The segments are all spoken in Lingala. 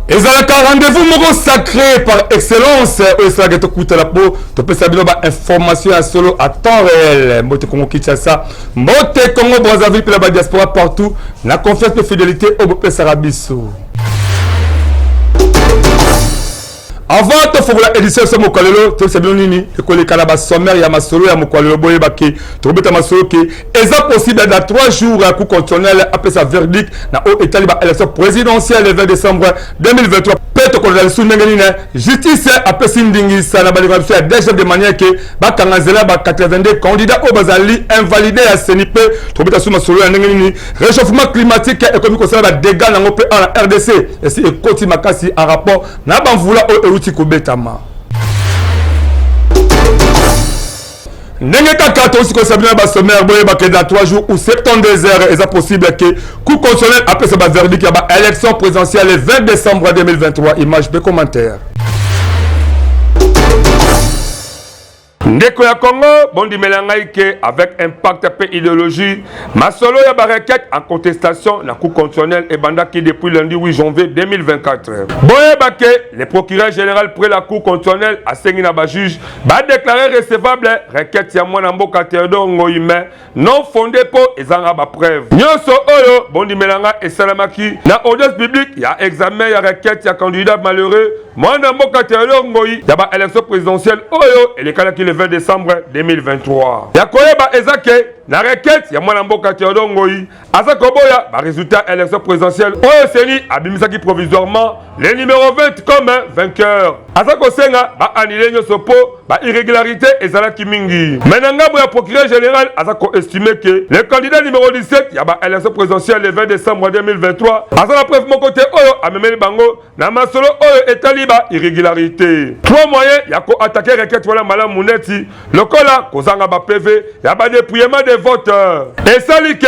Ezalaka rendez-vous moko sacré par excellence oyo esalaka tokutana mpo topesa bino bainformation ya solo à temps réel. Mbote Congo Kinshasa, mbote Congo Brazzaville mpe na badiaspora partout, na confiance mpe fidélité oyo bopesaka biso. Avant tofongola édition so mokolo lelo, toyebisa bino nini ekoleka na basommaire ya masolo ya mokolo lelo. Boyeba ke tokobeta masolo ke eza possible dans 3 jours ya Cour constitutionnelle apesa verdict na oyo etali baélection présidentielle le 20 décembre 2023. Mpe tokolanda lisusu ndenge nini justice apesi ndingisa na bandeko na biso ya DGF de manière ke bakanga nzela ba 82 candidat oyo bazali invalide ya CENI. Mpe tokobeta lisusu masolo ya ndenge nini réchauffement climatique ekomi kosala badégâts nango mpe awa na RDC, esi ekoti makasi en rapport na bamvula oyo euti kobetama. Ndenge kaka tosi koyebisa bino na basommaire, boyebake dans 3 jours ou 72 heures eza possible ke Cour constitutionnelle apesa baverdict ya baélection présidentielle le 20 décembre 2023. Image mpe commentaire. Ndeko ya Congo, bondimela ngai ke avec impact mpe idéologie, masolo ya barequête en contestation na Cour constitutionnelle ebandaki depuis lundi 8 janvier 2024. Boyeba ke le procureur général près la Cour constitutionnelle asengi na bajuge badéclare recevable requête ya mwana mboka Théodore Ngoyi, mais non fondé mpo ezanga bapreuve nyonso. Oyo bondimela nga esalamaki na audience publique ya examen ya requête ya candidat malheureux mwana mboka Théodore Ngoyi ya baélection présidentielle oyo elekanaki le 20 décembre 2023. Ya koyeba eza ke na requête ya mwana mboka Théodore Ngoyi, aza koboya barésultat élection présidentielle oyo CENI abimisaki provisoirement le numéro 20 comme vainqueur. Aza kosenga baannuler nyonso mpo bairrégularité ezalaki mingi. Mais na ngambo ya procureur général, aza koestime ke le candidat numéro 17 ya baélection présidentielle le 20 décembre 2023 aza na preuve moko te oyo amemeli bango na masolo oyo etali ba irrégularité. Trois moyens ya koattaquer requête wana malamu, neti lokola kozanga ba PV ya badépouillement de vote, esali ke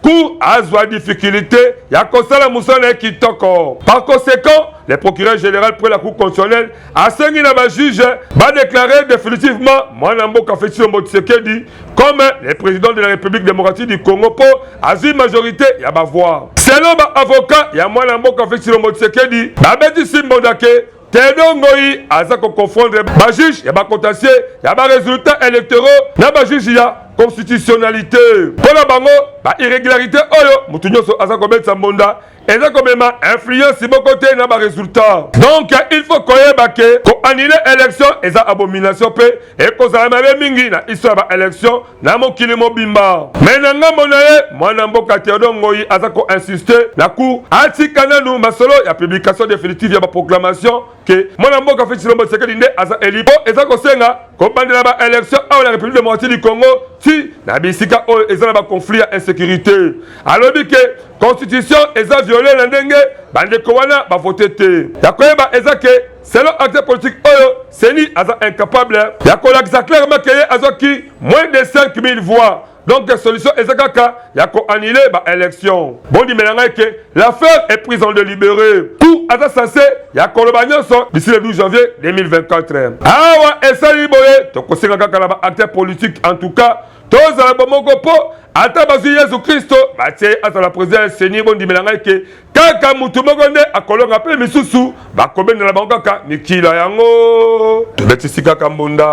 cour azwa difficulté ya kosala mosala na ye kitoko. Par conséquent, le procureur général près la Cour constitutionnelle asengi na bajuge badéclarer définitivement mwana mboka Félix Tshilombo Tshisekedi comme le président de la République démocratique du Congo mpo azwi majorité ya bavoix. Selon baavocat ya mwana mboka Félix Tshilombo Tshisekedi, babetisi mbonda ke Théodore Ngoyi aza koconfondre bajuge ya bacontentieux ya barésultat électoraux na bajuge ya constitutionnalité. Mpo na bango, bairrégularité oyo motu nyonso aza kobetisa mbonda eza komema influence moko te na barésultat. Donc il faut koyeba ke koannuler élection eza abomination mpe ekozala mabe mingi na histoire ya baélection na mokili mobimba. Mais na ngambo na ye, mwana mboka Théodore Ngoyi aza koinsiste na cour atika nanu masolo ya publication définitive ya baproclamation ke mwana mboka Félix Tshilombo Tshisekedi nde aza élu, mpo eza kosenga kobandela baélection awa na République démocratique du Congo ti na bisika oyo eza na baconflit ya insécurité. Alobi ke constitution eza violé na ndenge bandeko wana bavote te. Ya koyeba eza ke selon acteur politique oyo, CENI aza incapable ya kolakisa clairement ke ye azwaki moins de 5000 voix. Donc solution eza kaka ya koannuler baélection. Bondimela ngai ke l'affaire est prise en délibéré. Cour aza censé ya koloba nyonso d'ici le 12 janvier 2024. Awa esali boye, tokosenga kaka na baacteur politique, en tout cas tozala bomoko, mpo ata bazwi Yesu Kristo batie azala président ya CENI, bondimela ngai ke kaka mutu moko nde akolonga mpe misusu bakobendela bango kaka mikila yango. Tobetisi kaka mbunda.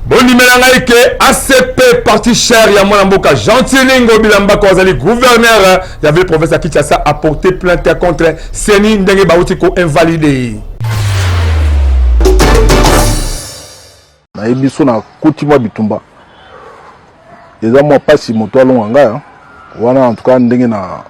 Bondimela ngai ke ACP, parti cher ya mwana mboka Gentiny Ngobila Mbaka, azali gouverneur ya ville province ya Kinshasa, aporté plainte contre CENI ndenge bauti koinvalide. Nayebi so nakuti mwa bitumba, eza mwa mpasi moto alonga ngai wana. En tout cas, ndenge na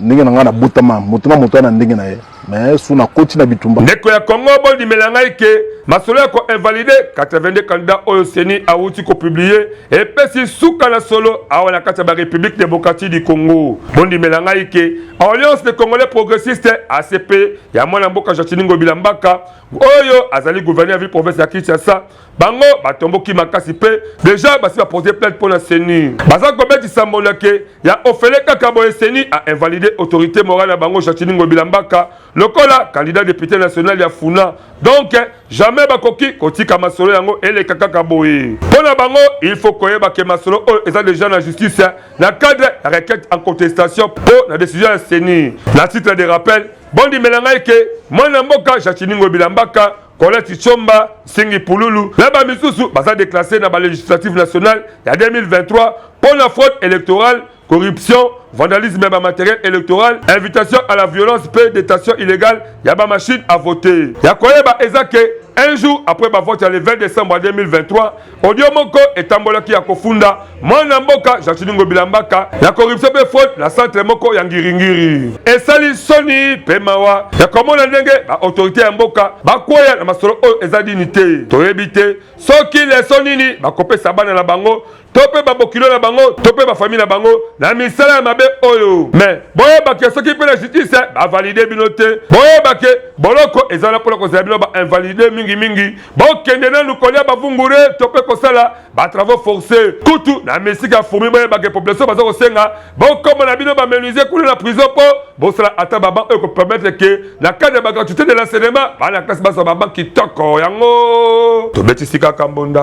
ngai nabotama, moto na moto na ndenge na ye, mais so nakoti na bitumba. Ndeko ya Kongo, bondimela ngai ke masolo ya koinvalide 82 candidat oyo CENI awuti kopublie epesi suka na solo awa na kati ya barépublique démocratique du Congo. Bondimela ngai ke Alliance des Congolais progressistes ACP ya mwana mboka Jacqueline Ngobila Mbaka oyo azali gouverneur ya ville province ya Kinshasa, bango batomboki makasi mpe deja basi baporte plainte mpo na CENI. Baza kobetisa mbonda ke ya ofele kaka boye CENI a invalide autorité morale na bango Jacqueline Ngobila Mbaka lokola candidat député national ya Funa. Donc jamais bakoki kotika masolo yango eleka kaka boye. Mpo na bango, il faut koyeba ke masolo oyo eza deja na justice na cadre ya requête en contestation mpo na décision ya CENI. Na titre de rappel, bondimela ngai ke mwana mboka Jacqueline Ngobila Mbaka, Colette Tshomba, Nsingi Pululu na bamisusu baza déclassé na balégislative nationale ya 2023 mpo na fraude électorale, corruption, vandalisme ya bamatériel électoral, invitation à la violence mpe détention illégale ya bamachine à voter. Ya koyeba eza ke un jour après bavote ya le 20 décembre 2023, audio moko etambolaki ya kofunda mwana mboka Jacqueline Ngobila Mbaka ya corruption mpe fraude na centre moko ya Ngiringiri. Esali soni mpe mawa ya komona ndenge baautorité ya mboka bakweya na masolo oyo eza dini te. Toyebi te soki leso nini bakopesa bana na bango to mpe babokilo na bango to mpe bafamille na bango na misala ya mabe oyo. Mais boyebake soki mpe na justice bavalide bino te, boyebake boloko ezala mpona kozala bino bainvalide mingimingi. Bokende nanu kolia bavungure to mpe kosala batravaux forcé kutu na misika ya fourmi. Boyebake population baza kosenga bokoma na bino bamenuisier kuna na prison mpo bosala ata babanc oyo kopermettre ke na cadre ya bagratuité de l'enseignement bana classe bazwa babanc kitoko. Yango tobetisi kaka mbonda.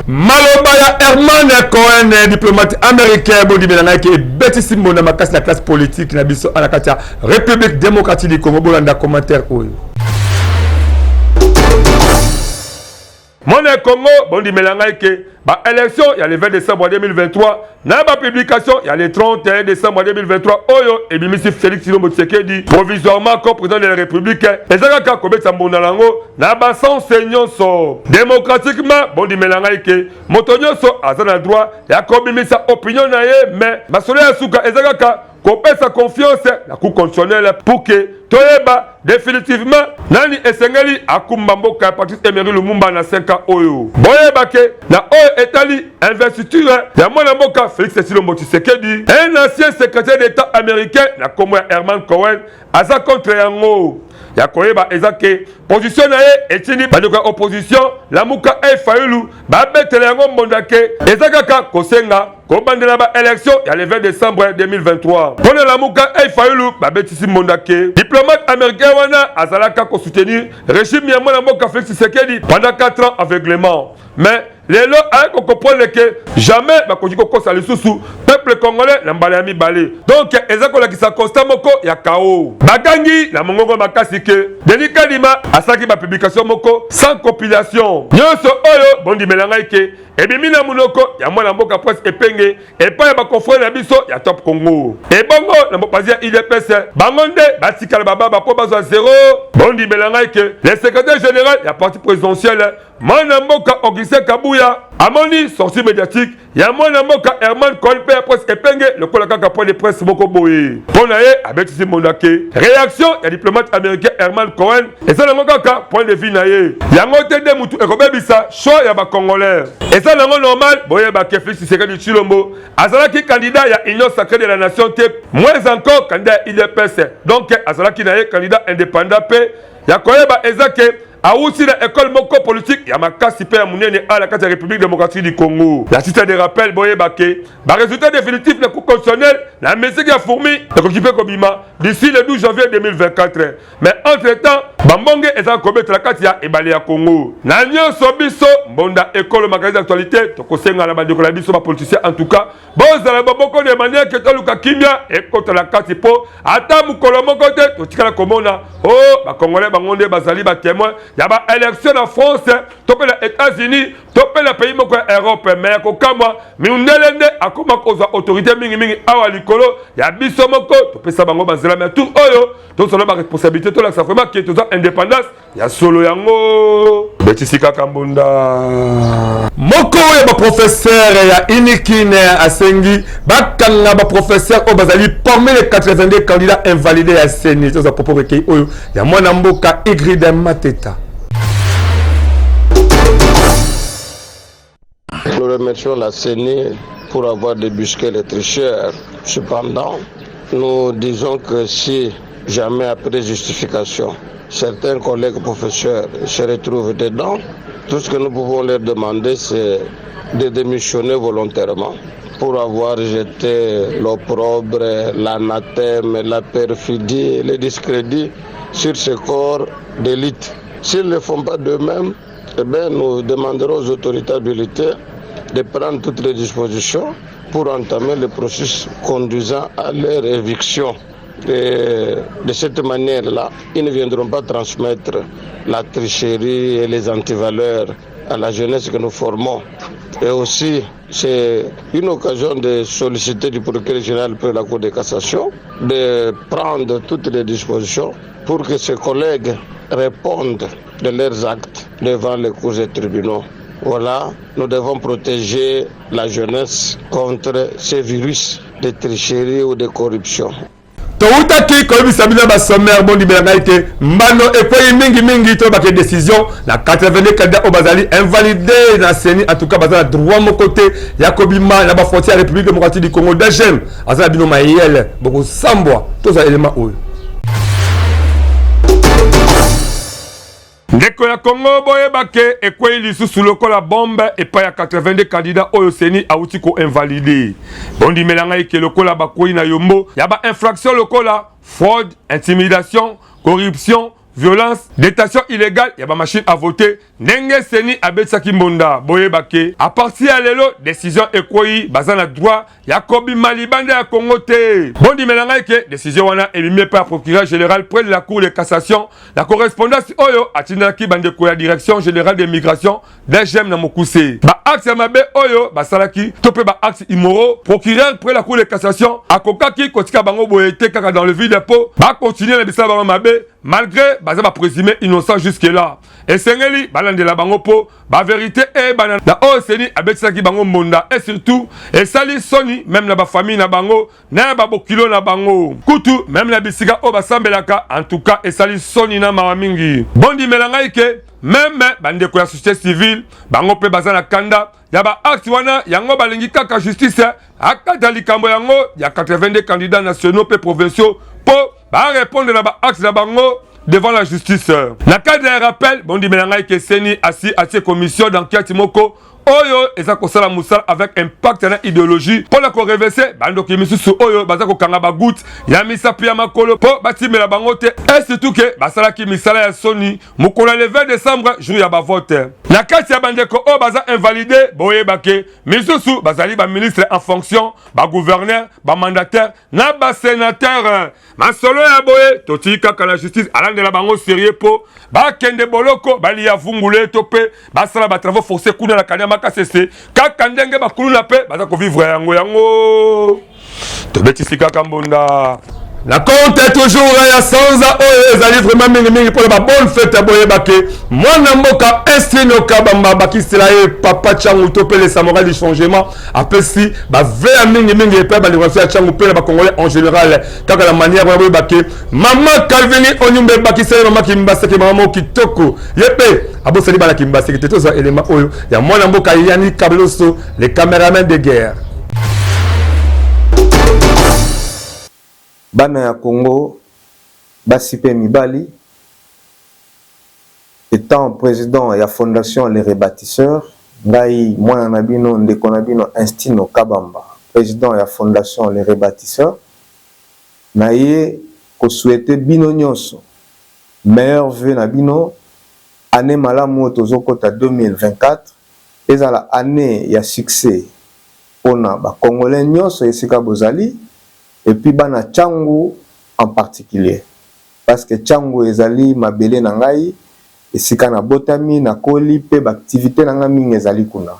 Maloba ya Herman Cohen, diplomate américain, bondimela ngai ke ebetisi mbonda makasi na classe politique na biso na kati ya République démocratique du Congo. Bolanda commentaire oyo. Mwana ya Congo, bondimela ngai ke baélection ya le 20 décembre 2023 na bapublication ya le 31 décembre 2023 oyo ebimisi Félix Tshilombo Tshisekedi provisoirement comme président de la République eza kaka kobetisa mbonda nango na basense nyonso. Démocratiquement, bondimela ngai ke moto nyonso aza na droit ya kobimisa opinion na ye, mais masolo ya suka eza kaka kopesa confiance na Cour constitutionnelle pour que toyeba définitivement nani esengeli akumba mboka ya Patrice Emery Lumumba na 5 ans oyo. Boyeba ke na oyo etali investiture ya mwana mboka Félix Tshilombo Tshisekedi, un ancien secrétaire d'État américain na nkombo ya Herman Cohen aza contre yango. Ya koyeba eza ke position na ye etindi bandeko ya opposition Lamuka e Fayulu babetela yango mbonda ke eza kaka kosenga kobandela baélection ya le 20 décembre 2023. Mpo na Lamuka e Fayulu, babetisi mbonda ke diplomate américain wana azalaka kosoutenir régime ya mwana mboka Félix Tshisekedi pendant 4 ans aveuglement, mais lelo aye kocomprendre ke jamais bakoki kokosa lisusu peuple congolais na mbala ya mibale. Donc eza kolakisa constat moko ya kao. Bakangi na mongongo makasi ke Denis Kadima asalaki bapublication moko sans compilation. Nyonso oyo, bondimela ngai ke ebimi na monoko ya mwana mboka Prince Epenge epai ya baconfrère na biso ya Top Congo. Ebongo na mopanzi ya UDPS, bango nde batikala bababa mpo bazwa zero. Bondimela ngai ke le secrétaire général ya parti présidentiel, mwana mboka Augustin Kabuya, amoni sortie médiatique ya mwana mboka Herman Cohen mpe ya Prince Epenge lokola kaka point de presse moko boye. Mpo na ye, abetisi mbonda ke réaction ya diplomate américain Herman Cohen eza nango kaka point de vue na ye, yango te nde mutu ekobebisa choix ya bacongolais. Eza nango normal. Boyeba ke Félix Tshisekedi Tshilombo azalaki candidat ya Union sacrée de la nation te, moins encore candidat ya UDPS. Donc azalaki na ye candidat indépendant. Mpe ya koyeba eza ke awuti na école moko politique ya makasi mpe ya monene a na kati ya République démocratique du Congo. Na titre de rappel, boyeba ke barésultat définitif na Cour constitutionnelle na mesiki ya fourmi ekoki mpe kobima d'ici le 12 janvier 2024, mais entre temps bambonge ezaka kobetela kati ya ebale ya Congo. Na nyonso, biso mbonda ekolo magazine d'actualité tokosenga na bandeko na biso bapoliticien, en tout cas bozala baboko de manière ke toluka kimia ekota na kati, mpo ata mokolo moko te totikala komona o oh, bacongolais bango nde bazali batémoin ya baélection na France to mpe na États-Unis to mpe na pays moko ya Europe. Mais ya kokamwa, mindele nde akoma kozwa autorité mingimingi awa likolo ya biso moko. Topesa bango banzela, mais tour oyo tozala baresponsabilité, tolakisa vraiment ke toza indépendance ya solo. Yango betisi kaka mbonda. Moko oyo baprofesseur ya Unikin asengi bakanga baprofesseur oyo bazali parmi les 82 candidats invalidés ya CENI. Toza propos ekei oyo ya mwana mboka Igride Mateta. Nous remercions la CENI pour avoir débusqué les tricheurs. Cependant, nous disons que si jamais après justification, certains collègues professeurs se retrouvent dedans, tout ce que nous pouvons leur demander, c'est de démissionner volontairement pour avoir jeté l'opprobre, l'anathème, la perfidie, le discrédit sur ce corps d'élite. S'ils ne le font pas d'eux-mêmes, eh bien, nous demanderons aux autorités habilitées de prendre toutes les dispositions pour entamer le processus conduisant à leur éviction. Et de cette manière-là, ils ne viendront pas transmettre la tricherie et les antivaleurs à la jeunesse que nous formons. Et aussi, c'est une occasion de solliciter du procureur général près la Cour de cassation de prendre toutes les dispositions pour que ses collègues répondent de leurs actes devant les cours et tribunaux. Voilà, nous devons protéger la jeunesse contre ces virus de tricherie ou de corruption. Towutaki koyebisa bino ba sommaire, bondimela ngai te, mbano ekwei mingimingi. Toyebaka décision na 82 candidat oyo bazali invalidé na CENI. En tout cas, baza na droit moko te ya kobima na bafrontière ya République démocratique du Congo. DGM aza na bino mayele, bokosambwa. Tozwa elema oyo. Ndeko ya Congo, boyeba ke ekwei lisusu lokola bombe epai ya 82 candidat oyo CENI awuti koinvalider. Bondimela ngai ke lokola bakwei na yombo ya bainfraction lokola fraude, intimidation, corruption, violence, détention illégale ya bamachine à voter, ndenge CENI abetisaki mbonda, boyeba ke à partir ya lelo, décision ekwei, baza na droit ya kobima libanda ya Congo te. Bondimela ngai ke décision wana ebimi epai ya procureur général près de la Cour de cassation na correspondance oyo atindaki bandeko ya Direction générale de migration, DGM na mokuse. Baacte ya mabe oyo basalaki to mpe baacte immoraux, procureur près la Cour de cassation akokaki kotika bango boye te kaka dans le vide mpo bakontinue na bisala bango mabe, malgré baza baprésumé innocent jusque là. Esengeli balandela bango mpo bavérité eyebana na oyo CENI abetisaki bango mbonda. Et surtout, esali soni même na bafamille na bango, na ya babokilo na bango, kutu même na bisika oyo basambelaka. En tout cas, esali soni na mawa mingi. Bondimela ngai ke même bandeko ya société civile, bango mpe baza na kanda ya baacte wana. Yango balingi kaka justice akata likambo yango ya 82 candidats nationaux mpe provinciaux mpo barépondre na baacte na bango devant la justice. Na cadre ya rappel, bondimela ngai ke CENI asi atie commission d'enquête moko oyo eza kosala mosala avec impact na idéologie mpo na korenverser bandoki misusu oyo baza kokanga bagoutte ya misapi ya makolo mpo batimela bango te, et surtout ke basalaki misala ya soni mokolo ya le 20 décembre, jour ya bavote. Na kati ya bandeko oyo baza invalidé, boyeba ke misusu bazali baministre en fonction, bagouverneur, bamandataire na basénateur. Masolo ya boye, totii kaka na justice alandela bango sérieux mpo bakende boloko, balia vungule to mpe basala batravaux forcés kuna na Kanyama Kasese, kaka ndenge bakuluna mpe baza kovivre yango. Yango tobetisi kaka mbonda na compte toujours ya sanza oyo ezali vraiment mingimingi mpona babonne fête. Boyeba ke mwana mboka Estino Kabamba, bakisela ye papa Tshangu to mpe le samouraï du changement, apesi bavœux ya mingimingi epai bandeko ya Tshangu mpe na bacongolais en général. Kaka na manière wana, boyeba ke mama Calvini Onyumba, ebakisela ye mama Kimbaseke, mama moko kitoko, ye mpe abosali bana Kimbaseke te. Tozwa elema oyo ya mwana mboka Yani Kabloso, le caméraman de guerre. Bana ya Congo, basi mpe mibali, étant président ya Fondation Les Rebâtisseurs, ngai mwana na bino, ndeko na bino Instino Kabamba, président ya Fondation Les Rebâtisseurs, na ye kosouhaiter bino nyonso meilleurs vœux na bino, année malamu oyo tozokɔta 2024, ezala année ya succès mpona bacongolais nyonso esika bozali, et puis bana Tshangu en particulier, parce que Tshangu ezali mabele na ngai, esika nabotami, nakoli, mpe baactivité na ngai mingi ezali kuna.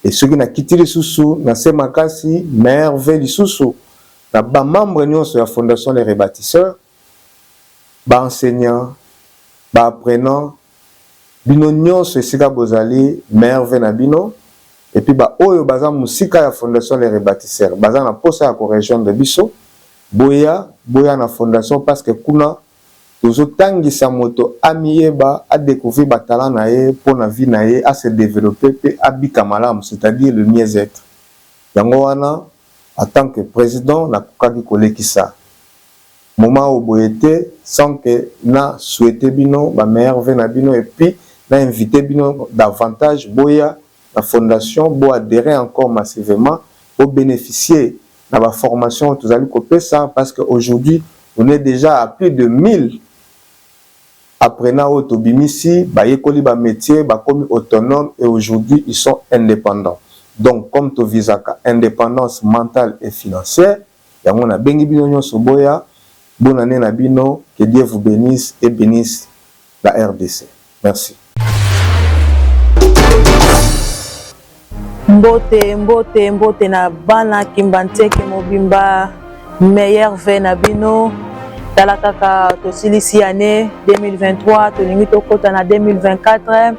E soki nakiti lisusu na se makasi, merveille lisusu na bamembre nyonso ya Fondation Les Rebâtisseurs, baenseignant, baapprenant, bino nyonso esika bozali, merveille na bino. Et puis baoyo baza mosika ya Fondation Les Rebâtisseurs, baza na posa ya korejoindre biso, boya, boya na fondation, parce que kuna Tozotangisa moto amiyeba, a decouvrir ba talents na ye mpo na vie na ye a se developper mpe abika malamu, c'est-à-dire le mieux-etre. Yango wana en tant que president nakokaki kolekisa moment oyo boye te sans que na souhaiter bino ba meilleurs vœux na bino et puis na inviter bino davantage boya na fondation bo adherer encore massivement, bo beneficier na ba formations oyo tozali kopesa parce que aujourd'hui on est dejà à plus de 1000 apprenants oyo tobimisi, bayekoli ba metiers, bakomi autonomes et aujourd'hui ils sont independants. Donc comme to visaka independance mentale et financière, yango nabengi bino nionso boya. Bonne annee na bino, que Dieu vous benisse et benisse la rdc. Merci. Mbote mbote mbote na bana Kimbanseke mobimba meilleur vœux na bino tala kaka tosilisi année 2023 tolingi tokota na 2024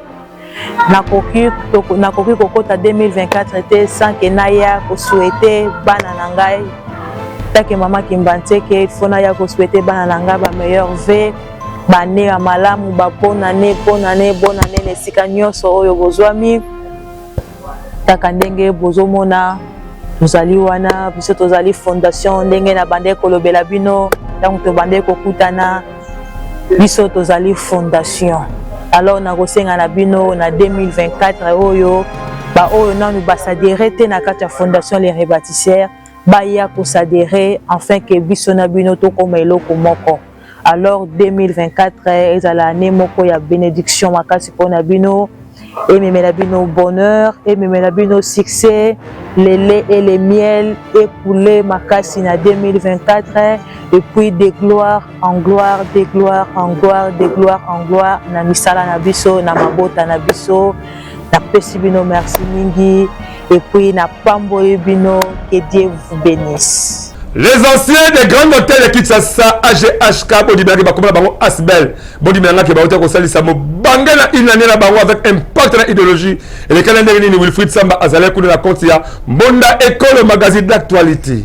nakoki nakoki kokota 2024 te sans que naya ko souhaiter bana na ngai take mama Kimbanseke il faut naya ko souhaiter bana na ngai ba meilleur vœux bane ya malamu ba bonne année bonne année bonne année na esika nyonso oyo bozwami kaka ndenge bozomona tozali wana biso tozali fondation ndenge na bandaki kolobela bino ntango tobandaki kokutana biso tozali fondation alors nakosenga na bino na 2024 oyo baoyo nanu basadere te na kati ya fondation les rebâtisseurs baya kosadere enfin ke biso na bino tokoma eloko moko alors 2024 ezala année moko ya bénédiction makasi mpona bino ememela bino bonheur ememela bino succès le lait et le miel ekoule makasi na 2024 et puis de gloire en gloire de gloire en gloire de gloire en gloire na misala na biso na mabota na biso napesi bino merci mingi et puis napamboli bino que Dieu vous bénisse. Les anciens des grands hôtels ya Kinshasa AGHK bodimelaki bakoma na bango Asbel bodimelangaki bauta kosalisa mobange na une année na bango avec impact na idéologie elekani ndenge nini Wilfried Samba azalaki kuna na compte ya Mbonda Ekolo magazine d'actualité.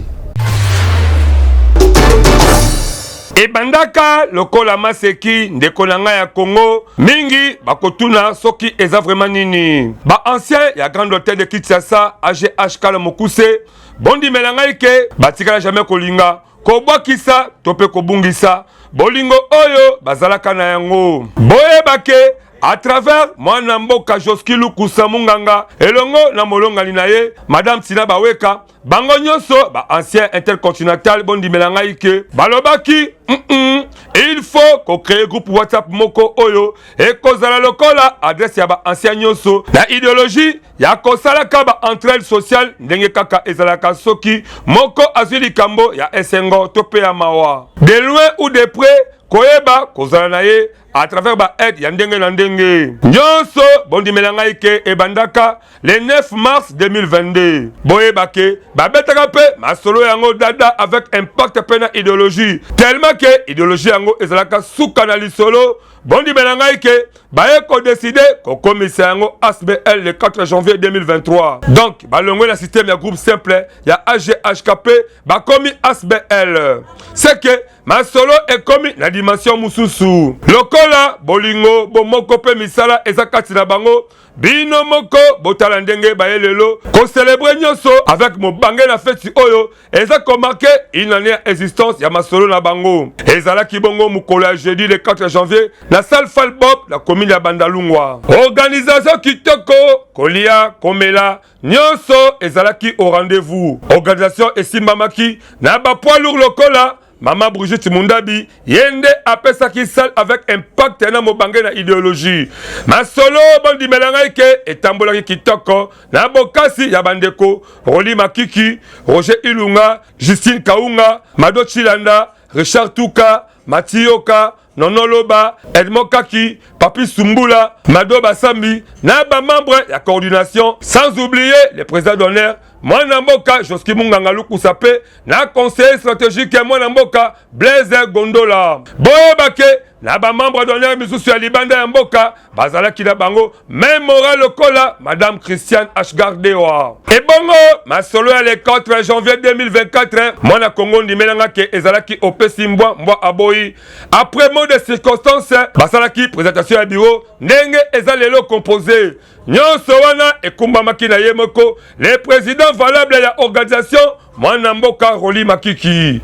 Ebandaka lokola maseki ndeko na ngai ya Congo mingi bakotuna soki eza vraiment nini ba anciens ya Grand Hotel de Kinshasa AGHK na mokuse bondimela ngai ke batikala jamais kolinga kobwakisa to mpe kobungisa bolingo oyo bazalaka na yango. Boyeba ke à travers mwana mboka Josky Lukusa Munganga elongo na molongani na ye Madame Tina Baweka, bango nyonso ba ancien intercontinental bondimela ngai ke balobaki mm -mm, il faut ko créer groupe WhatsApp moko oyo ekozala lokola adresse ya ba ancien nyonso na idéologie ya kosalaka ba entraide sociale ndenge kaka ezalaka soki moko azwi likambo ya esengo to mpe ya mawa de loin ou de près koyeba kozala na ye à travers ba aide ya ndenge na ndenge nyonso. Bondimela ngai ke ebandaka le 9 mars 2022. Boyeba ke babetaka mpe masolo yango dada avec impact mpe na idéologie tellement ke idéologie yango ezalaka suka na lisolo. Bondimela ngai ke baye kodeside kokomisa yango ASBL le 4 janvier 2023. Donc balongwe na système ya groupe simple ya AGHKP bakomi ASBL. C'est que masolo ekomi na dimension mosusu lokola bolingo bomoko mpe misala eza kati na bango. Bino moko botala ndenge baye lelo kocelebre nyonso avec mobange na feti oyo eza komarke une année ya existence ya masolo na bango. Ezalaki bongo mokolo ya jeudi le 4 janvier na salle Falbob na commune ya Bandalungwa. Organisation kitoko, kolia komela nyonso ezalaki au rendez-vous. Organisation esimbamaki na ba poids lourds lokola Mama Brigitte Mundabi, ye nde apesaki salle avec impact na mobange na idéologie. Masolo bandimela ngai ke etambolaki kitoko na bokasi ya bandeko Roli Makiki, Roger Ilunga, Justine Kaunga, Mado Chilanda, Richard Tuka, Matiyoka, Nono Loba, Edmond Kaki, Papi Sumbula, Mado Basambi, na ba membre ya coordination, sans oublier le président d'honneur mwana mboka Joski Munganga Lukusa pe na conseiller stratégique ya mwana mboka Blaise Gondola. Boyeba ke na ba membre d'honneur misusu ya libanda ya mboka bazalaki na bango meme moral lokola madame Christiane Ashgardewa. Ebongo masolo ya le 4 janvier 2024, mwana Congo ndimelanga ke ezalaki opesi mbwa mbwa aboyi. Après mot de circonstance, basalaki présentation ya bureau ndenge eza lelo composé. Nyonso wana ekumbamaki na ye moko le président valable ya organisation mwana mboka Rolly Makiki.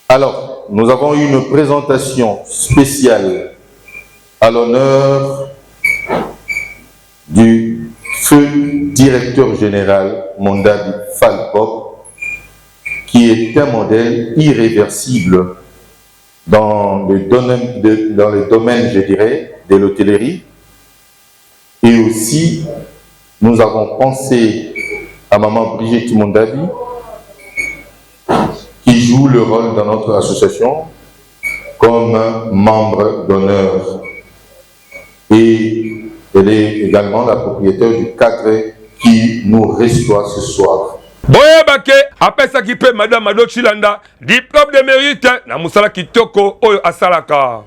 Alors, nous avons eu une présentation spéciale à l'honneur du feu directeur général Mondabi Falpop, qui est un modèle irréversible dans le domaine, dans le domaine, je dirais, de l'hôtellerie. Et aussi, nous avons pensé à maman Brigitte Mondavi, qui joue le rôle dans notre association comme membre d'honneur. Et elle est également la propriétaire du cadre qui nous reçoit ce soir. Boyeba ke apesaki mpe madame Mado Tshilanda diplôme de mérite na mosala kitoko oyo asalaka.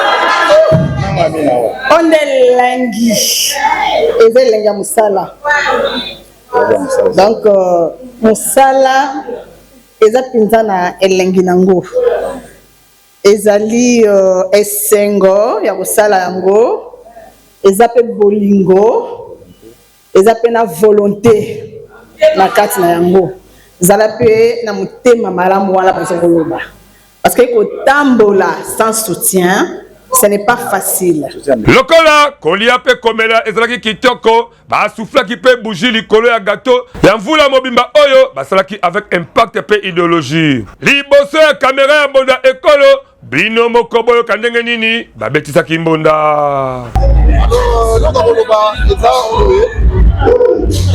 Onde elengi eza elengi ya mosala, donc mosala eza mpenza na elengi nango, ezali esengo ya kosala yango, eza mpe bolingo, eza mpe na volonté na kati na yango, ezala mpe na motema malamu wana baza koloba, parce que kotambola sans soutien, ce n'est pas facile. Lokola kolia mpe komela ezalaki kitoko, basuflaki mpe bougie likolo ya gâteau ya mvula mobimba oyo basalaki avec impact mpe idéologie. Liboso ya kamera ya mbonda ekolo, bino moko boyoka ndenge nini babetisaki mbonda. Eloko koloba eza boye: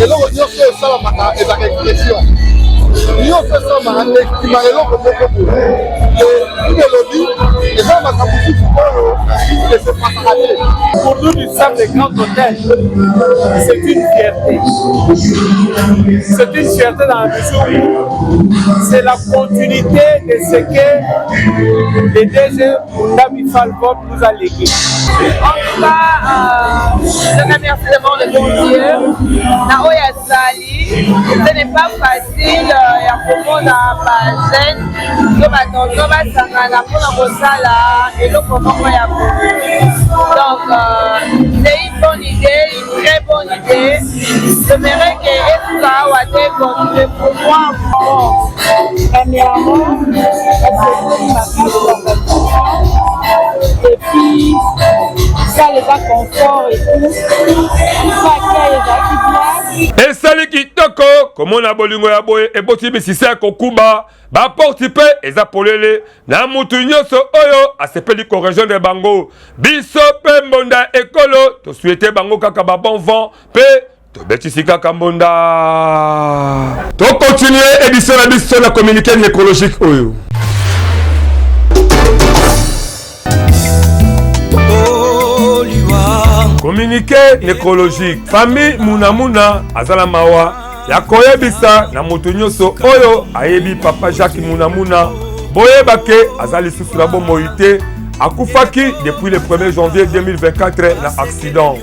eloko nyonso esalamaka ezaka expression, nyonso esalamaka ekima eloko moko boye. Nini elobi eza makambo mosusu oyo esepasaka te. Pour nous du staff des grands hôtels, c'est une fierté. C'est une fierté dans la mesure où c'est la continuité de ce que le DG Mundabi Falcon nous a légué. En tout cas, je remercie d'abord le bon Dieu. Na oyo azali, ce n'est pas facile ya komona bajeune to batonto basangana mpona kosala eloko moko ya boye. Donc, c'est une bonne idée, une très bonne idée. J'aimerais que esuka awa te, continuer pour moi. Bon, premièrement, nasepeli makasi na et puis salle eza confort et tout, biso accueil ezalaki bien. Esali kitoko komona bolingo ya boye eboti misisa ya kokuba baporte mpe eza polele na mutu nyonso oyo asepeli korejoindre bango. Biso mpe mbonda ekolo tosouhaite bango kaka ba bon vent mpe tobetisi kaka mbonda. Tokontinue édition na biso na communiqué nécrologique oyo. Communiqué nécrologique: famille Munamuna aza na mawa ya koyebisa na moto nyonso oyo ayebi papa Jacques Munamuna, boyeba ke aza lisusu na bomoi te. Akufaki depuis le 1er janvier 2024 na accident.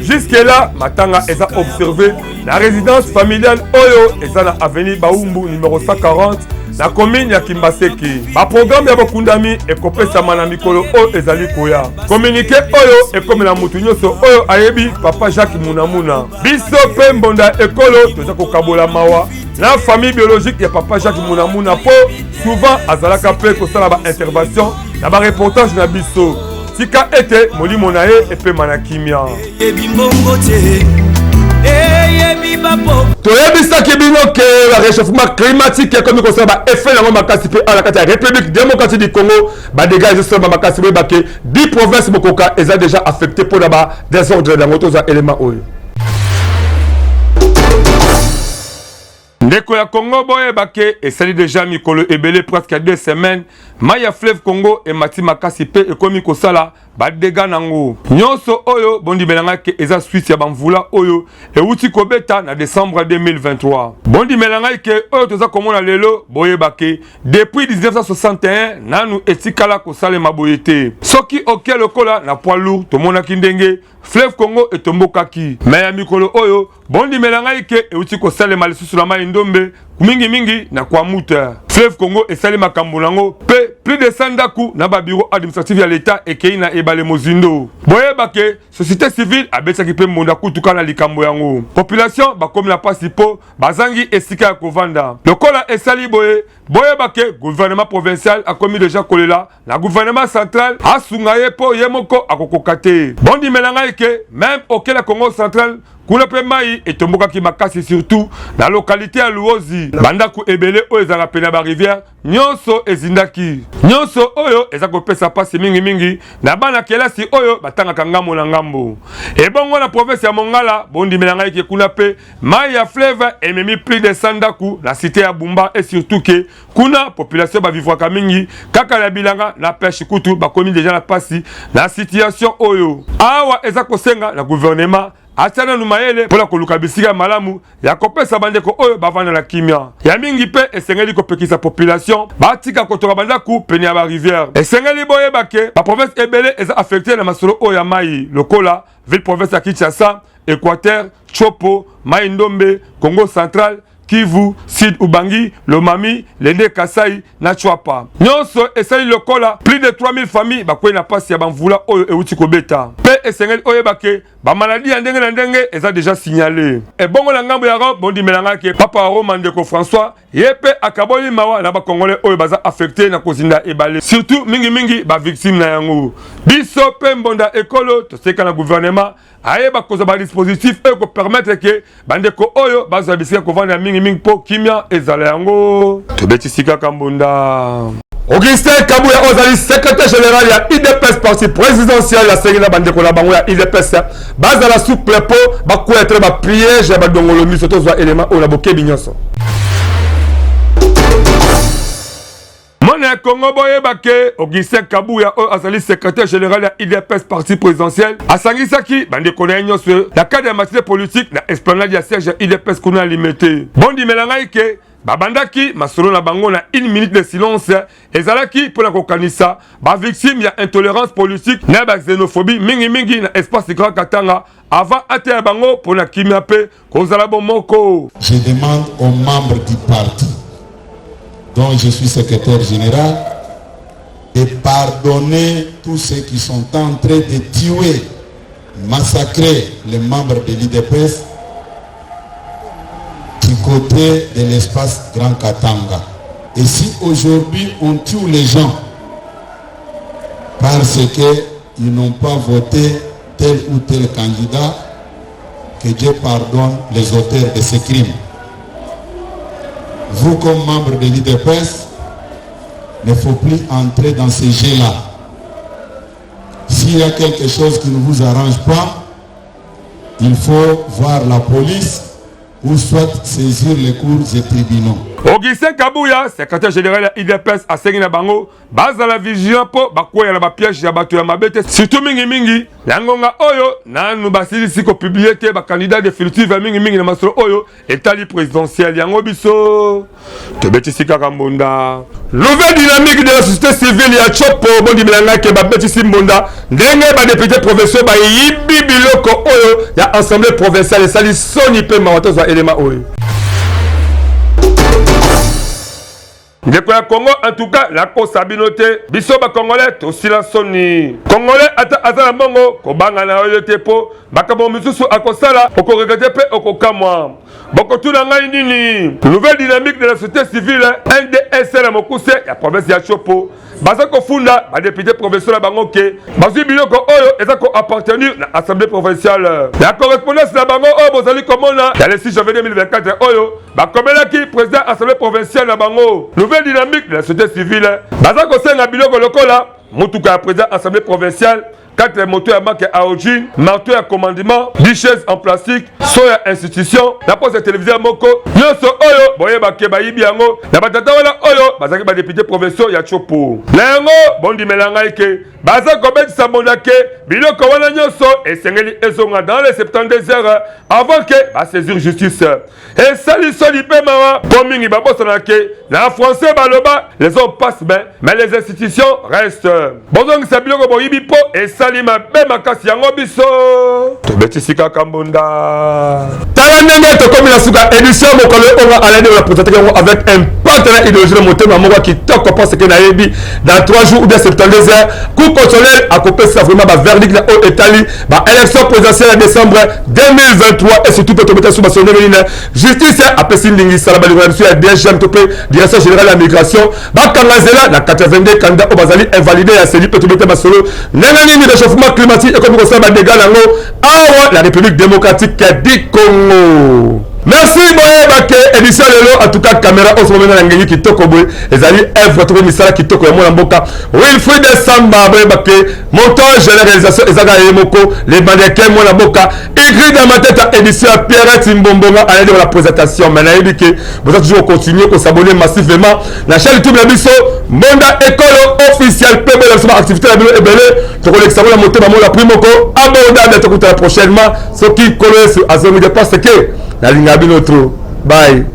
Jusque là, matanga eza observé na résidence familiale oyo eza na avenue Baumbu numéro 140 na commune ya Kimbaseke. Baprogramme ya bokundami ekopesama na mikolo oyo ezali koya. Communiqué oyo ekomela mutu nyonso oyo ayebi papa Jacques Munamuna. Biso mpe mbonda ekolo toza kokabola mawa na famille biologique ya papa Jacques Munamuna, mpo souvent azalaka mpe kosala baintervention na bareportage na biso. Tika ete molimo na ye epema na kimia. Toyebisaki bino ke réchauffement climatique ekomi kosala baeffet yango makasi mpe awa na kati ya République démocratique du Congo, badégâts ezosalama makasi. Boyeba ke 10 province mokoka eza déjà affecté mpona badésordre yango. Tozwa élément oyo. Ndeko ya Congo, boyeba ke esali déjà mikolo ebele, presque 2 semaines, mai ya fleuve Congo emati makasi mpe ekomi kosala Ba dégâts nango nyonso oyo bondimela ngai ke eza suite ya bamvula oyo ewuti kobeta na décembre 2023. Bondimela ngai ke oyo toza komona lelo, boyeba ke depuis 1961 nanu etikala kosalema boye te. Soki oke lokola na poids lourd, tomonaki ndenge fleuve Congo etombokaki, me ya mikolo oyo bondimela ngai ke euti kosalema lisusu na mai Ndombe, mingimingi na Kwamouth. Fleuve Congo esali makambo nango mpe plus de 100 ndako na babureau administratif ya leta ekei na ebale mozindo. Boyeba ke société civile abetaki mpe mbonda kutuka na likambo yango. Population bakomi na mpasi mpo bazangi esika ya kovanda. Lokola esali boye, boyeba ke gouvernement provincial akomi deja kolela na gouvernement central asunga ye mpo ye moko akokoka te. Bondimela ngai ke meme okela Congo central kuna mpe mai etombokaki makasi, surtout na localité ya Luozi. Bandako ebele oyo ezalaka pene ya barivière nyonso ezindaki. Nyonso oyo eza kopesa mpasi mingimingi na bana kelasi oyo batangaka ngambo na ngambo. Ebongo na province ya Mongala, bondimela ngai ke kuna mpe mai ya fleuve ememi plus de 100 ndako na cité ya Bumba, et surtout ke kuna population bavivraka mingi kaka na bilanga na pêche. Kutu bakomi deja na pasi na situation oyo. Awa eza kosenga na gouvernement atia nanu mayele mpona koluka bisika malamu ya kopesa bandeko oyo bavanda na kimia ya mingi, mpe esengeli kopekisa population batika kotonga bandako pene ya barivière. Esengeli boyeba ke baprovince ebele eza affecté na masolo oyo ya mai, lokola ville province ya Kinshasa, Équateur, Tshopo, Mai Ndombe, Congo central, Kivu, Sud Ubangi, Lomami, Lende Kasai na Tshuapa. Nyonso esali lokola plus de 3000 familles bakwei na pasi ya bamvula oyo euti kobeta. Mpe esengeli oyeba ke bamaladi ya ndenge na ndenge eza deja signalé. Ebongo na ngambo ya Rome, bondimela ngai ke Papa wa Roma, ndeko François, ye mpe akaboli mawa na bakongolais oyo baza affecté na kozinda ebale, surtout mingimingi bavictime na yango. Biso mpe mbonda ekolo toseka na gouvernement ayeba kozwa badispositif oyo kopermettre ke bandeko oyo bazwa bisika kovanda mingimingi mpo kimia ezala. Yango tobetisi kaka mbonda. Augustin Kabuya oyo azali secrétaire général ya UDPS, parti présidentiel, asengi na bandeko na bango ya UDPS bazala souple mpo bakwea te bapiège ya badongolo miso. Tozwa élément oyo na bokebi nyonso. Mwana ya Congo, boyeba ke Augustin Kabuya oyo azali secrétaire général ya UDPS, parti présidentiel, asangisaki bandeko na ye nyonso na cadre ya matinée politique na esplanade ya siège ya UDPS kuna ya Limete. Bondimela ngai ke babandaki masolo na bango na une minute de silence. Ezalaki mpona kokanisa bavictime ya intolérance politique na baxénophobie, mingimingi na espace Grand Katanga, avant ateya bango mpona kimia mpe kozala bomoko. Je demande aux membres du parti dont je suis secrétaire général de pardonner tous ceux qui sont en train de tuer, massacrer les membres de l'UDPS du côté de l'espace Grand Katanga. Et si aujourd'hui on tue les gens parce qu'ils n'ont pas voté tel ou tel candidat, que Dieu pardonne les auteurs de ces crimes. Vous, comme membre de l'UDPS, ne faut plus entrer dans ces jeux-là. S'il y a quelque chose qui ne vous arrange pas, il faut voir la police ou soit saisir les cours et tribunaux. Augustin Kabuya, secrétaire général ya UDPS, asengi na bango bazala vigilant mpo bakwea na bapiège ya bato ya mabe te, surtout mingimingi na ngonga oyo nanu basilisi kopublier te bacandidat définitive ya mingimingi na masolo oyo etali présidentielle. Yango biso tobetisi kaka mbonda. Nouvelle Dynamique de la société civile ya Tshopo, bondimela ngai ke babetisi mbonda ndenge badéputé provinciaux bayibi biloko oyo ya assemblée provinciale. Esali soni mpe mawa. Tozwa elema oyo. Ndeko ya Congo, en tout cas nakosa bino te, biso bacongolais tosila soni. Congolais ata aza na mbongo, kobanga na oyo te, mpo makambo misusu akosala okoregretter mpe okokamwa. Bokotuna ngai nini? Nouvelle Dynamique de la société civile, NDSC na mokuse, ya province ya Tshopo baza kofunda badéputé provincial na bango ke bazwi biloko oyo eza koappartenir na assemblée provinciale. Ya correspondance na bango oyo bozali komona ya le 6 janvier 2024 oyo bakomelaki président assemblée provinciale na bango, Nouvelle Dynamique de la société civile baza kosenga biloko lokola motuka ya président assemblée provinciale. 4 moto ya marque ya Aojin, marteau ya commandement, 10 chaises en plastique, seau ya institution na poste ya televiseur moko. Nyonso oyo boyeba ke bayibi yango na batata wana oyo bazalaki ba députés provinciaux ya Tshopo. Na yango bondimela ngai ke baza kobetisa mbonda ke biloko wana nyonso esengeli ezonga dans les 72 heures avant ke basaisir justice. Esali soni mpe mawa mpo mingi babosana ke na français baloba les hommes passent mais, mais les institutions restent. Bozongisa biloko boyibi mpo esali mabe makasi yango biso tobetisi kaka mbonda. Tala ndenge tokomi na suka édition mokolo oyo Alain Debo na présenter yango avec impact na idéologie na motema moko ya kitoko parce que nayebi dans 3 jours ou bien 72 heures cour constitutionnelle akopesa vraiment ba verdict na oyo etali ba élection présidentielle ya décembre 2023 et surtout mpe tobeta biso basolo ndenge nini justice apesi ndingisa na balingo na biso ya DGM to mpe direction générale ya migration bakanga nzela na 82 candidat oyo bazali invalide ya seli mpe tobeta masolo ndenge nini réchauffement climatique ekomi kosala badega na yango awa na république démocratique du Congo. Merci boyeba ke édition lelo en tout cas caméra oyo sokomena na ngengi kitoko boye ezali œuvre to mpe misala kitoko ya mwana mboka Wilfried Samba. Boyeba ke montage na réalisation ezaka ye moko le mannequin mwana mboka Ingrid Mateta, édition ya Pierrette Mbombonga alali la présentation. Mais nayebi ke boza toujours continuer ko s'abonner massivement na chaîne YouTube na biso Mbonda Ekolo officiel mpe boyela biso ba activité na bino ebele tokolekisa ngo na motema mola prix moko abordable. Tokutana prochainement soki Nkolo Yesu azongi te parce que nalinga bino trop. Bye.